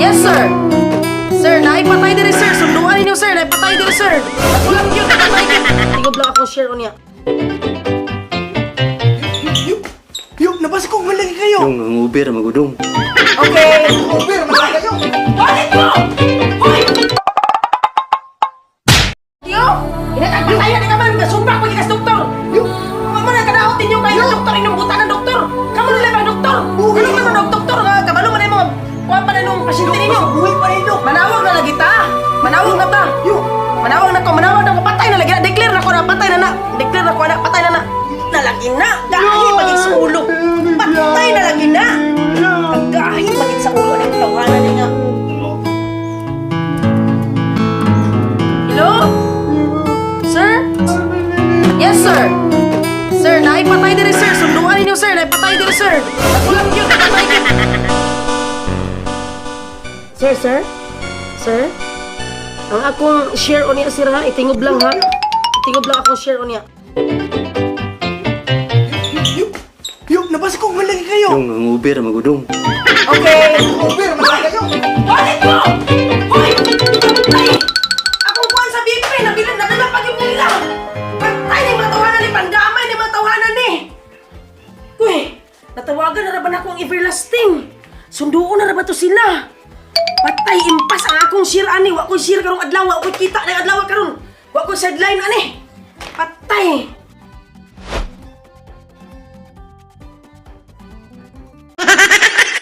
Yes, sir. Sir, naipatay diri, sir. Sunduan ninyo, sir. Naipatay diri, sir. Nakulang yun, napatay yun. Tingob lang akong share unya. Yo, nabasa ko malaki kayo. Yung ang Uber magudong. Okay. Uber, malaki kayo. Balik mo! Hoy! Yo! Inatagpatayan ni ka man! Kasumpak pag ikas doktor! Yo! Mo na kadaot ninyo kayo ng doktor, inyong buta ng doktor! Kamu na lang ang doktor! Ano man ang doktor? Nga, kabalo man yung mga kuha pa na nung pasyente ninyo! Buhay pa rin, Dok. Manawag na lagi ta! Manawag na ta! Yo! Manawag na ko, manawag na ko, patay na lagi na! Declare na ko na, patay na na! Declare na ko na, patay na na! Nalagi na! Gahi maging sa ulo! Patay na lagi na! Gahi maging sa ulo ng tawanan niya. Hello? Sir? Yes, sir. Sir, naipatay diri, sir. Sunduan ninyo, sir. Naipatay diri, sir. Nakulang yun, napatay yun. Sir, sir? Sir? Ang akong share unya, sir, ha? Itingob lang, ha? Itingob lang akong share unya. Yo, yo, nabasa ko malaki kayo. Yung ang Uber magudong. Okay. Uber, malaki kayo. Balik mo! Hoy! Patay! Akong kuhan sa BP, nabilin na nila pag nila. Patay ni mga tawanan ni pandamay ni mga tawanan ni. Uy, natawagan na ra ba na akong everlasting? Sunduon na ra ba to sila? Patay impas ang akong share ani, wa ko share karong adlaw, wa ko kita na adlaw karon. Wa ko sideline ani. Patay.